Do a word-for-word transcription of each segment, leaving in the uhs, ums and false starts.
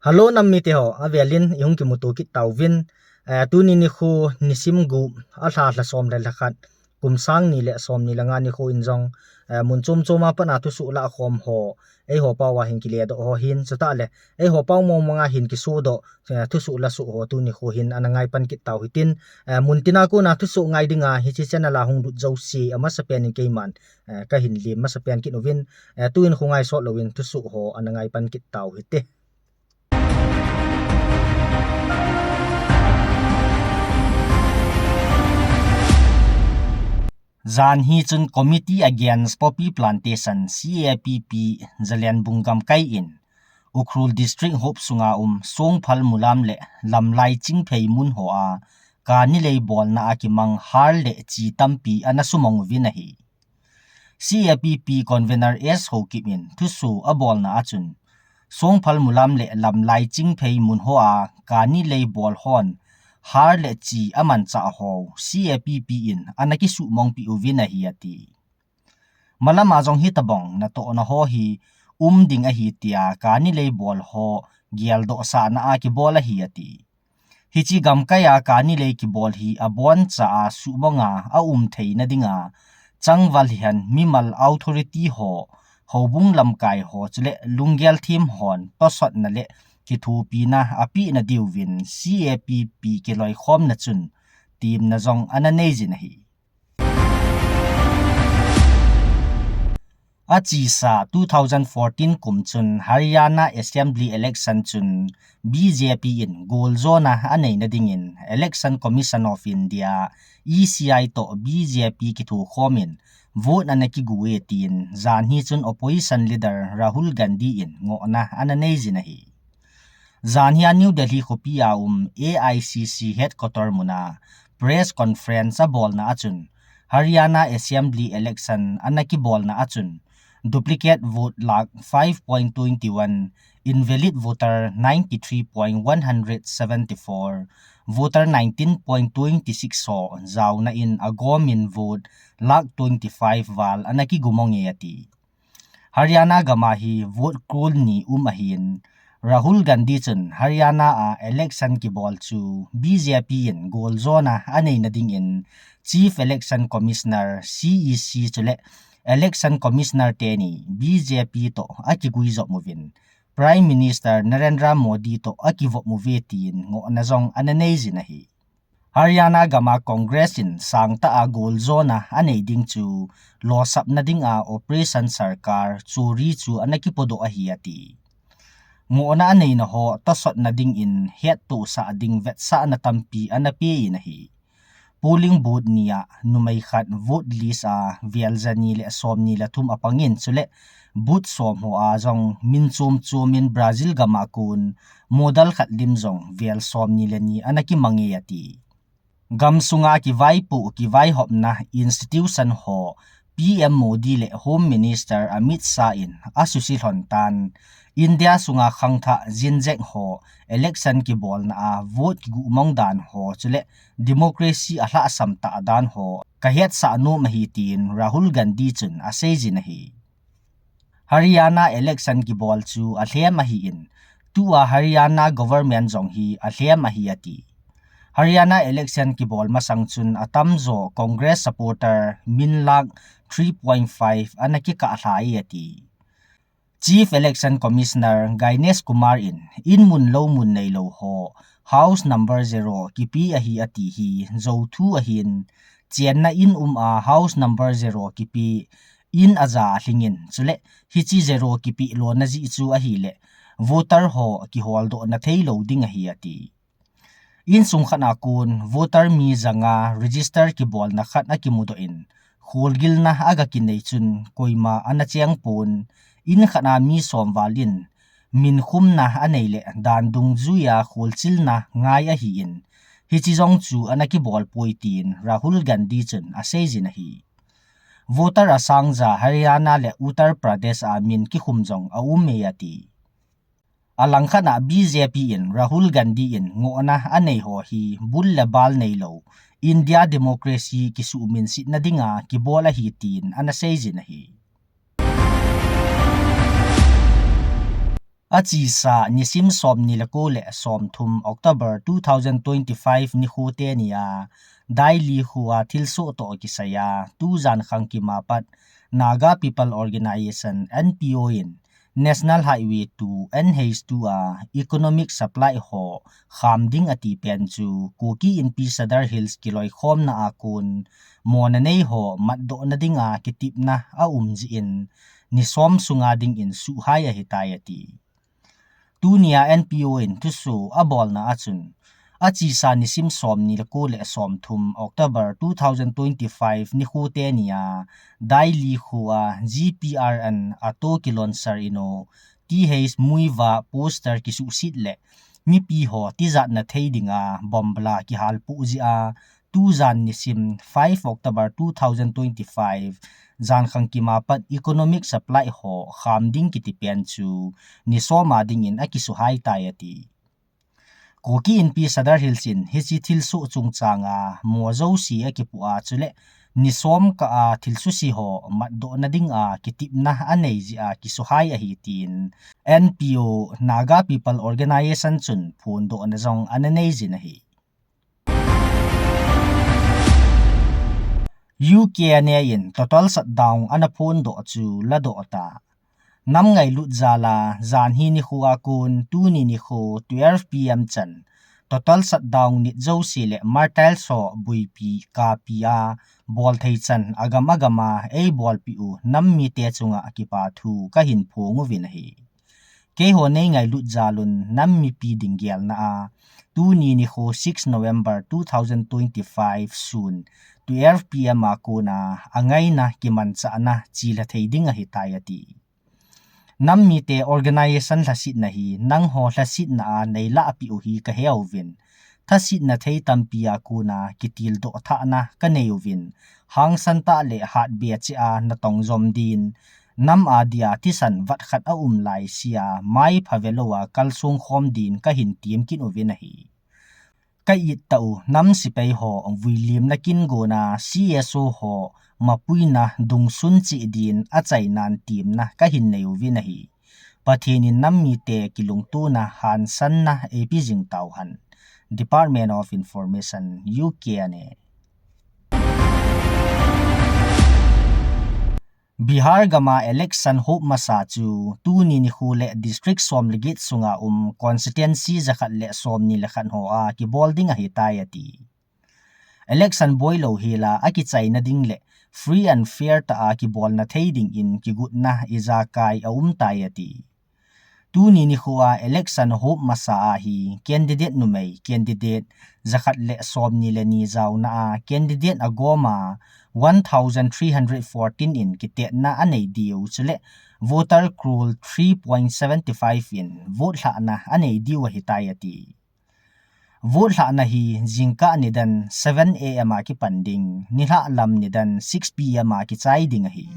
Hello nam mite ho, avelin ihung kimuto kit tauvin. Eh, tuni nikho nisim gup, alha lha som le lha khat, kum sang ni le som ni le nga nikho in jong, eh, mun chom chom a pat a thusoh lah khom ho, eiho pao a hin kile doh ho hin, chutah le eiho pao mong mong a hin kisodoh, eh, thusoh lah soh ho tuni nikho hin ana ngai pan kit tau hitin, eh, mun tina kona thusoh ngai dinga hiche channel a hung lut jouse amasapen in keiman, eh, kahin lem masapen kit uvin, eh, tuin khongai sot louvin thusoh ho ana ngai pan kit tau hite. Janhi chun Committee Against Poppy Plantation, C A P P, Jalenbung gamkai in Ukhrul District hop sunga um Songphal Mulam le Lamlai Chingphei mun hoa kani lei bolna a kimang har le chi tampi ana sumang uvin ahi. C A P P Convener S Haokip in thusoh abolna a chun, Songphal Mulam le Lamlai Chingphei mun hoa kani lei bol hon har le chi amanchah ho C A P P in ana kisumangpi uvin ahi ati. Malam a jong hitabang natohna ho hi um ding ahi tia kani lei bol ho geldoh sahna a kibol ahi ati. Hiche gamkai a kani lei kibol hi aboncha a sumang a aum theina dinga changval hihen mimal authority ho, houbung lamkai ho chule lunggel them hon tosotna le kithopina apehna diuvin C A P P kiloikhomna chun temna jong ana neijin ahi. Achesa two thousand fourteen kum chun Haryana Assembly Election chun B J P in goljona aneina dingin Election Commission of India, E C I toh B J P kithokhomin vote ana kigo e tin janhi chun Opposition Leader Rahul Gandhi in ngohna ana neijin ahi. Janhi a New Delhi khopi a um A I C C headquarter muna press conference abolna a chun Haryana Assembly Election ana kibolna a chun duplicate vote lakh five point twenty one, invalid voter ninety three point one hundred seventy four, voter nineteen point twenty six ho jaona in agomin vote lakh twenty five val ana kigomong e ati. Haryana gam a hi vote crore ni um ahin, Rahul Gandhi chun Haryana a election kibol chu B J P in goljona aneina dingin Chief Election Commissioner, C E C, chule Election Commissioner teni B J P toh akiguijop uvin Prime Minister Narendra Modi toh akivop uve tin ngohna jong ana neijin ahi. Haryana gam a Congress in sangtah a goljona anei ding chu losapna dinga operation sarkar chori chu ana kipodoh ahi ati. Ngohna aneina ho tosotna dingin hettohsah ding vetsahna tampi ana pein ahi. Polling booth ni a numei khat vote list a vel jani le somni le thum apangin chule booth som ho a jong min chom chomin Brazil gam a kon model khat lim jong vel somni le ni ana kimang e ati. Gam sunga kivaipoh kivaihopna institution ho P M Modi le Home Minister Amit Shah in asusi lhon tan India sunga khangthah jinjek ho election kibolna a vote kigomong dan ho chule democracy alhahsam tah dan ho kahetsah nom ahi tin Rahul Gandhi chun aseijin ahi. Haryana election kibol chu alhem ahin, tua Haryana government jong hi alhem ahi ati. Haryana election kibol masang chun atamjo Congress supporter min lakh three point five ana kikah lhai ati. Chief Election Commissioner Ganesh Kumar in in mun lou mun neilou ho house number zero kipe ahi ati hi jou thu ahin, chenna in um a house number zero kipe in aja alhingin chule hiche zero kipe lona jeh chu ahile voter ho kiholdohna theilou ding ahi ati. Insung khat a kon voter mi janga register kibolna khat akimudoh in kholgilna agakinei chun koima ana chengpon, in khat a mi som val in minkhumna anei le dan dungjuia kholchilna ngai ahin, hiche jong chu ana kibolpoi tin Rahul Gandhi chun aseijin ahi. Voter asangja Haryana le Uttar Pradesh a min kikhum jong aum e ati. Alangkhat a B J P in Rahul Gandhi in ngohna anei ho hi bul le bal neilou India democracy kisuhminsetna dinga kibol ahi tin ana seijin ahi. Achesa nisim somni le ko le somthum October two thousand twenty-five nikho teni a Daili khoa thilsoh toh kisaiya tujan khangkima pat Naga People Organization, N P O, in National Highway two, N H two a economic supply ho kham ding ati pen chu Kuki Inpi Sadar Hills kiloikhomna a kon mona nei ho matdohna dinga kitepna aum jeh in nisom sunga dingin suhhai ahitai ati. Tunia N P O in thusoh abolna achun, achesa nisim somni le ko le somthum October two thousand twenty-five nikho teni a Daili khoa G P R N auto kilonsar ino T H Muivah poster kisuhset le mipi ho tijatna thei dinga bomb la kihalpoh jeh a tujan nisim five October two thousand twenty-five jan khangkima pat economic supply ho kham ding kiti pen chu nisoma dingin akisuhhai tai ati. Kuki Inpi Sadar Hills in hiche thilsoh chungchanga mo jouse akipoh a chule nisom kah a thilsohse ho matdohna dinga kitepna anei jeh a kisuhhai ahi tin N P O Naga People Organization chun phondohna jong ana nei jin ahi. U K N A in total shutdown ana phondoh chu ladoh ta. Nam ngailut jal a janhi nikho a kon tuni nikho twelve P M chan total shutdown nit jouse le martyrs ho boipi kapi a bolthei chan agam agam a eibolpeh u nam mite chunga kipa thu kahin phong uvin ahi. Keiho neingailut jal un nam mipi ding gelna a tuni nikho six November two thousand twenty-five sun twelve P M a kona angaina kimanchahna chelha thei ding ahitai ati. Nam mite organization lhasetna hi nangho lhasetna a neilahpeh u hi kahe uvin, lhasetna thei tampi a kona kitildoh thahna kanei uvin, hangsan tah le hatbe cheh a natong jom din, nam a dia thisan vat khat aum laise a mai phavelou a kalsong khom din kahin tem kit uvin ahi. Ka ittah u nam sepai ho vuilimna kin gona C S O ho mapuina dungsun cheh din achainan temna kahin nei uvin ahi. Pathen in nam mite kilungtona hansanna eipe jing tauhen. Department of Information, U K N A. Bihar gama election hop masa chu tuni nikho le district som le get sunga um constituency jakhat le somni le khat ho a kibol ding ahitai ati. Election boilou hela akichaina ding le free and fair tah a kibolna thei dingin kigotna ijakai aumtai ati. Tuni nikho a election hop masa a hi candidate numei candidate jakhat le somni le ni jaona a candidate agoma one thousand three hundred fourteen in kitetna anei diu chule voter roll three point seven five in vote lhahna anei diu ahitai ati. Vote lhahna hi jingkah nidan seven A M a kipan ding, nilhah lam nidan six P M a kichai ding ahi.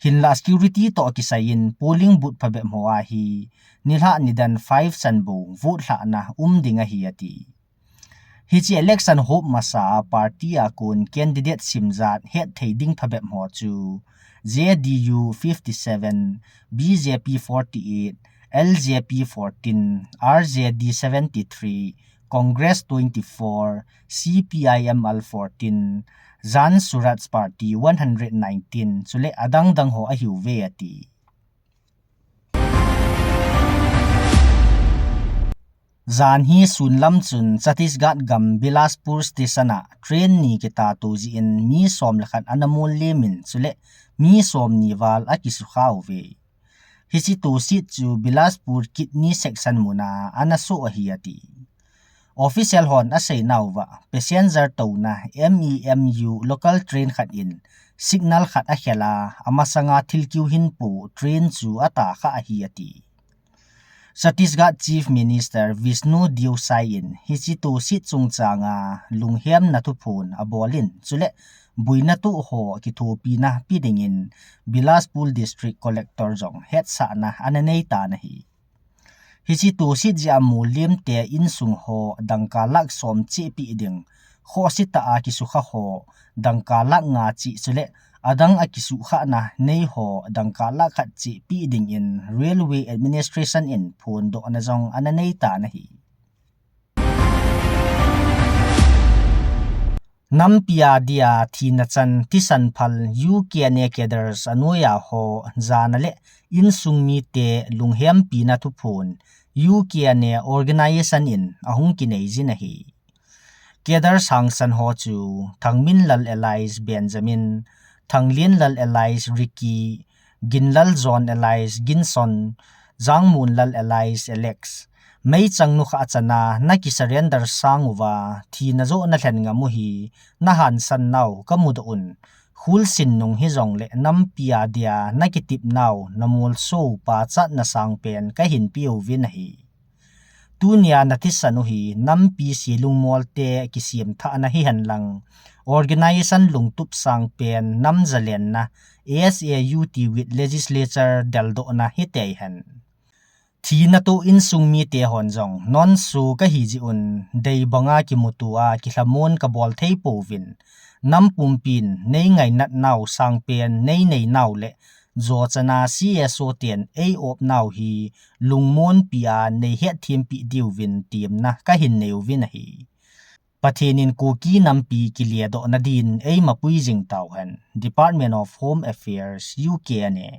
Hinlah security toh kisai in polling booth phabep ho a hi nilhah nidan five chan bou vote lhahna um ding ahi ati. Hiche election hop masa a party a kon candidate simjat hetthei ding phabep ho chu J D U fifty seven, B J P forty eight, L J P fourteen, R J D seventy three, Congress twenty four, C P I M L fourteen, Jan Swaraj Party one hundred nineteen, chule adang dang ho ahiuve ati. Janhi sun lam chun Chhattisgarh gam Bilaspur station a train ni kitah to jeh in mi som le khat ana mol lem in chule mi somni val akisukha uve. Hiche toset chu Bilaspur kidney section mun a ana soh ahi ati. Official hon aseinauva passenger touna M E M U local train khat in signal khat akhel a, amasanga thil kiu hinpo train chu atah kha ahi ati. Chhattisgarh Chief Minister Vishnu Deo Sai in hiche toset chungchanga lunghemna thuphon abol in chule boina toh ho kithopina pe dingin Bilaspur District Collector jong hetsahna ana nei tan ahi. Hiche toset jeh a mol lem te insung ho dangka lakh som cheh pe ding, khohse tah a kisukha ho dangka lakh nga cheh chule adang akisuhkhahna neiho dangka lah khat cheh peh dingin Railway Administration in phondohna jong ana neitan ahi. Nampi a dia thina chan thisan phal U K N A cadres anoiya ho jana le insung mite lunghempina thuphon U K N A organization in ahung kinei jin ahi. Cadres hangsan ho chu Thangminlal alias Benjamin, Thanglianlal alias Ricky, Ginlal John alias Ginson, Jangmunlal alias Alex, meichang nukha achana na kisurrender sang uva thina joh nalhen ngam u hi nahansan nau kamudoh un, khulsin nung hijongle nampi a dia nakitep nau namolso u pachatna sangpen kahin peuvin ahi. Tunia nathisan u hi nampi se lungmolte kisemthahna hihen lang, organization lungtup sangpen namjalenna, A S A U T with legislature deldohna hitei hen. Thina toh insung mite hon jong nonso kahi jeh un deibanga kimuto a kilhamon kabol thei pouvin, nampumpin neingainat nau sangpen neinei nau le jochana C S O ten eiop nau hi lungmonpi a neihetthem peh diuvin temna kahin nei uvin ahi. Pathen in Kuki nampi kiledohna din eimapui jing tauhen, Department of Home Affairs, U K N A.